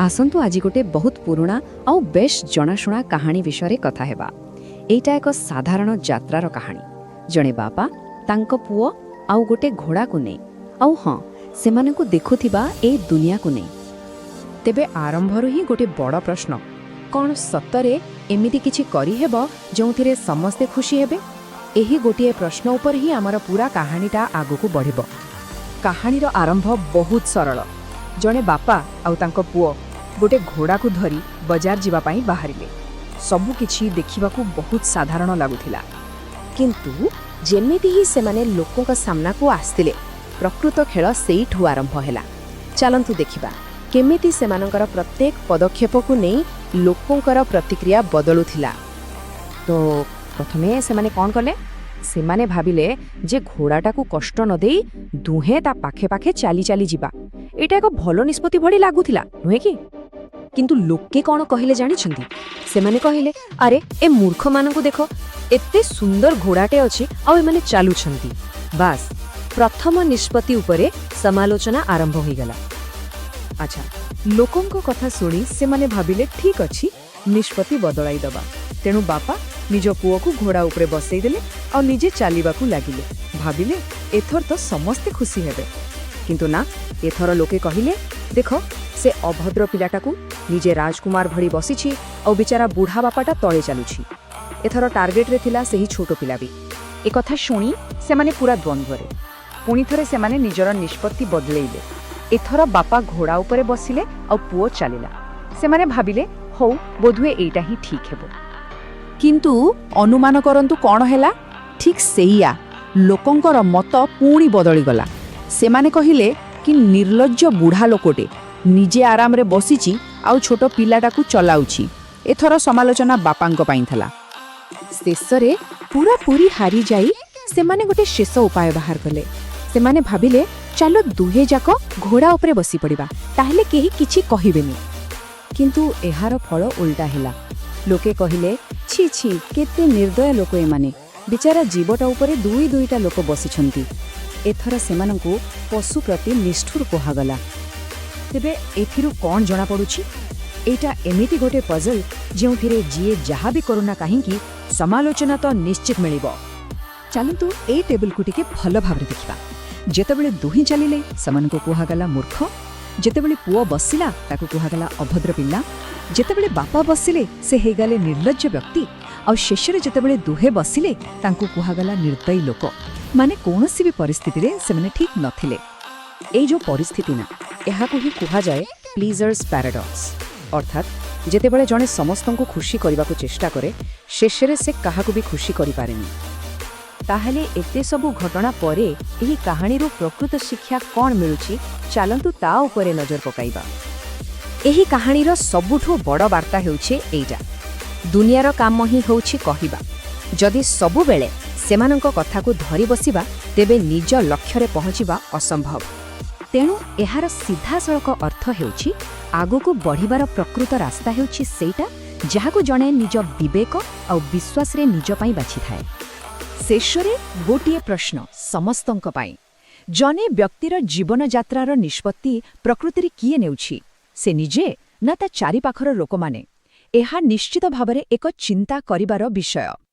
ଆସନ୍ତୁ, ଆଜି ଗୋଟେ ବହୁତ ପୁରୁଣା ଆଉ ବେଶ ଜଣାଶୁଣା କାହାଣୀ ବିଷୟରେ କଥା ହେବା। ଏଇଟା ଏକ ସାଧାରଣ ଯାତ୍ରାର କାହାଣୀ, ଜଣେ ବାପା, ତାଙ୍କ ପୁଅ ଆଉ ଗୋଟେ ଘୋଡ଼ାକୁ ନେଇ, ଆଉ ହଁ, ସେମାନଙ୍କୁ ଦେଖୁଥିବା ଏଇ ଦୁନିଆକୁ ନେଇ। ତେବେ ଆରମ୍ଭରୁ ହିଁ ଗୋଟେ ବଡ଼ ପ୍ରଶ୍ନ, କ'ଣ ସତରେ ଏମିତି କିଛି କରିହେବ ଯେଉଁଥିରେ ସମସ୍ତେ ଖୁସି ହେବେ? ଏହି ଗୋଟିଏ ପ୍ରଶ୍ନ ଉପରେ ହିଁ ଆମର ପୁରା କାହାଣୀଟା ଆଗକୁ ବଢ଼ିବ। କାହାଣୀର ଆରମ୍ଭ ବହୁତ ସରଳ। ଜଣେ ବାପା ଆଉ ତାଙ୍କ ପୁଅ ଗୋଟେ ଘୋଡ଼ାକୁ ଧରି ବଜାର ଯିବା ପାଇଁ ବାହାରିଲେ। ସବୁକିଛି ଦେଖିବାକୁ ବହୁତ ସାଧାରଣ ଲାଗୁଥିଲା। କିନ୍ତୁ ଯେମିତି ହିଁ ସେମାନେ ଲୋକଙ୍କ ସାମ୍ନାକୁ ଆସିଥିଲେ, ପ୍ରକୃତ ଖେଳ ସେଇଠୁ ଆରମ୍ଭ ହେଲା। ଚାଲନ୍ତୁ ଦେଖିବା କେମିତି ସେମାନଙ୍କର ପ୍ରତ୍ୟେକ ପଦକ୍ଷେପକୁ ନେଇ ଲୋକଙ୍କର ପ୍ରତିକ୍ରିୟା ବଦଳୁଥିଲା। ତ ପ୍ରଥମେ ସେମାନେ କ'ଣ କଲେ? ସେମାନେ ଭାବିଲେ ଯେ ଘୋଡ଼ାଟାକୁ କଷ୍ଟ ନ ଦେଇ ଦୁହେଁ ତା ପାଖେ ପାଖେ ଚାଲି ଚାଲି ଯିବା। ଏଇଟା ଏକ ଭଲ ନିଷ୍ପତ୍ତି ଭଳି ଲାଗୁଥିଲା, ନୁହେଁ କି? କିନ୍ତୁ ଲୋକେ କ'ଣ କହିଲେ ଜାଣିଛନ୍ତି? ସେମାନେ କହିଲେ, "ଆରେ, ଏ ମୂର୍ଖମାନଙ୍କୁ ଦେଖ, ଏତେ ସୁନ୍ଦର ଘୋଡ଼ାଟେ ଅଛି ଆଉ ଏମାନେ ଚାଲୁଛନ୍ତି।" ବାସ୍, ପ୍ରଥମ ନିଷ୍ପତ୍ତି ଉପରେ ସମାଲୋଚନା ଆରମ୍ଭ ହୋଇଗଲା। ଆଚ୍ଛା, ଲୋକଙ୍କ କଥା ଶୁଣି ସେମାନେ ଭାବିଲେ, ଠିକ୍ ଅଛି, ନିଷ୍ପତ୍ତି ବଦଳାଇ ଦେବା। ତେଣୁ ବାପା ନିଜ ପୁଅକୁ ଘୋଡ଼ା ଉପରେ ବସେଇଦେଲେ ଆଉ ନିଜେ ଚାଲିବାକୁ ଲାଗିଲେ। ଭାବିଲେ, ଏଥର ତ ସମସ୍ତେ ଖୁସି ହେବେ। କିନ୍ତୁ ନା, ଏଥର ଲୋକେ କହିଲେ, "ଦେଖ ସେ ଅଭଦ୍ର ପିଲାଟାକୁ, ନିଜେ ରାଜକୁମାର ଭଳି ବସିଛି ଆଉ ବିଚାରା ବୁଢ଼ା ବାପାଟା ତଳେ ଚାଲୁଛି।" ଏଥର ଟାର୍ଗେଟରେ ଥିଲା ସେହି ଛୋଟ ପିଲା ବି। ଏକଥା ଶୁଣି ସେମାନେ ପୁରା ଦ୍ୱନ୍ଦ୍ୱରେ। ପୁଣି ଥରେ ସେମାନେ ନିଜର ନିଷ୍ପତ୍ତି ବଦଳେଇଲେ। ଏଥର ବାପା ଘୋଡ଼ା ଉପରେ ବସିଲେ ଆଉ ପୁଅ ଚାଲିଲା। ସେମାନେ ଭାବିଲେ, ହଉ, ବୋଧହୁଏ ଏଇଟା ହିଁ ଠିକ୍ ହେବ। କିନ୍ତୁ ଅନୁମାନ କରନ୍ତୁ କ'ଣ ହେଲା? ଠିକ୍ ସେଇଆ, ଲୋକଙ୍କର ମତ ପୁଣି ବଦଳିଗଲା। ସେମାନେ କହିଲେ କି ନିର୍ଲଜ୍ଜ ବୁଢ଼ା ଲୋକଟେ, ନିଜେ ଆରାମରେ ବସିଛି ଆଉ ଛୋଟ ପିଲାଟାକୁ ଚଲାଉଛି। ଏଥର ସମାଲୋଚନା ବାପାଙ୍କ ପାଇଁ ଥିଲା। ଶେଷରେ ପୁରାପୁରି ହାରିଯାଇ ସେମାନେ ଗୋଟେ ଶେଷ ଉପାୟ ବାହାର କଲେ। ସେମାନେ ଭାବିଲେ, ଚାଲ ଦୁହେଁ ଯାକ ଘୋଡ଼ା ଉପରେ ବସି ପଡ଼ିବା, ତାହେଲେ କେହି କିଛି କହିବେନି। କିନ୍ତୁ ଏହାର ଫଳ ଉଲ୍ଟା ହେଲା। ଲୋକେ କହିଲେ, "ଛି ଛି, କେତେ ନିର୍ଦ୍ଦୟ ଲୋକ ଏମାନେ, ବିଚାରା ଜୀବଟା ଉପରେ ଦୁଇ ଦୁଇଟା ଲୋକ ବସିଛନ୍ତି।" ଏଥର ସେମାନଙ୍କୁ ପଶୁ ପ୍ରତି ନିଷ୍ଠୁର କୁହାଗଲା। ତେବେ ଏଥିରୁ କ'ଣ ଜଣାପଡ଼ୁଛି? ଏଇଟା ଏମିତି ଗୋଟେ ପଜଲ୍ ଯେଉଁଥିରେ ଯିଏ ଯାହା ବି କରୁନା କାହିଁକି, ସମାଲୋଚନା ତ ନିଶ୍ଚିତ ମିଳିବ। ଚାଲନ୍ତୁ, ଏଇ ଟେବୁଲକୁ ଟିକେ ଭଲ ଭାବରେ ଦେଖିବା। ଯେତେବେଳେ ଦୁହେଁ ଚାଲିଲେ, ସେମାନଙ୍କୁ କୁହାଗଲା ମୂର୍ଖ। ଯେତେବେଳେ ପୁଅ ବସିଲା, ତାକୁ କୁହାଗଲା ଅଭଦ୍ର ପିଲା। ଯେତେବେଳେ ବାପା ବସିଲେ, ସେ ହେଇଗଲେ ନିର୍ଲଜ୍ଜ ବ୍ୟକ୍ତି। ଆଉ ଶେଷରେ ଯେତେବେଳେ ଦୁହେଁ ବସିଲେ, ତାଙ୍କୁ କୁହାଗଲା ନିର୍ଦ୍ଦୟୀ ଲୋକ। ମାନେ କୌଣସି ବି ପରିସ୍ଥିତିରେ ସେମାନେ ଠିକ୍ ନଥିଲେ। ଏଇ ଯୋଉ ପରିସ୍ଥିତି ନା, ଏହାକୁ ହିଁ କୁହାଯାଏ ପ୍ଲିଜର୍ସ ପ୍ୟାରାଡକ୍ସ। ଅର୍ଥାତ୍ ଯେତେବେଳେ ଜଣେ ସମସ୍ତଙ୍କୁ ଖୁସି କରିବାକୁ ଚେଷ୍ଟା କରେ, ଶେଷରେ ସେ କାହାକୁ ବି ଖୁସି କରିପାରେନି। ତାହେଲେ ଏତେ ସବୁ ଘଟଣା ପରେ ଏହି କାହାଣୀରୁ ପ୍ରକୃତ ଶିକ୍ଷା କ'ଣ ମିଳୁଛି? ଚାଲନ୍ତୁ ତା ଉପରେ ନଜର ପକାଇବା। ଏହି କାହାଣୀର ସବୁଠୁ ବଡ଼ ବାର୍ତ୍ତା ହେଉଛି ଏଇଟା: ଦୁନିଆର କାମ ହିଁ ହେଉଛି କହିବା। ଯଦି ସବୁବେଳେ ସେମାନଙ୍କ କଥାକୁ ଧରି ବସିବା, ତେବେ ନିଜ ଲକ୍ଷ୍ୟରେ ପହଞ୍ଚିବା ଅସମ୍ଭବ। ତେଣୁ ଏହାର ସିଧାସଳଖ ଅର୍ଥ ହେଉଛି, ଆଗକୁ ବଢ଼ିବାର ପ୍ରକୃତ ରାସ୍ତା ହେଉଛି ସେଇଟା ଯାହାକୁ ଜଣେ ନିଜ ବିବେକ ଆଉ ବିଶ୍ୱାସରେ ନିଜ ପାଇଁ ବାଛିଥାଏ। ଶେଷରେ ଗୋଟିଏ ପ୍ରଶ୍ନ ସମସ୍ତଙ୍କ ପାଇଁ: ଜଣେ ବ୍ୟକ୍ତିର ଜୀବନଯାତ୍ରାର ନିଷ୍ପତ୍ତି ପ୍ରକୃତିରେ କିଏ ନେଉଛି, ସେ ନିଜେ ନା ତା ଚାରିପାଖର ଲୋକମାନେ? ଏହା ନିଶ୍ଚିତ ଭାବରେ ଏକ ଚିନ୍ତା କରିବାର ବିଷୟ।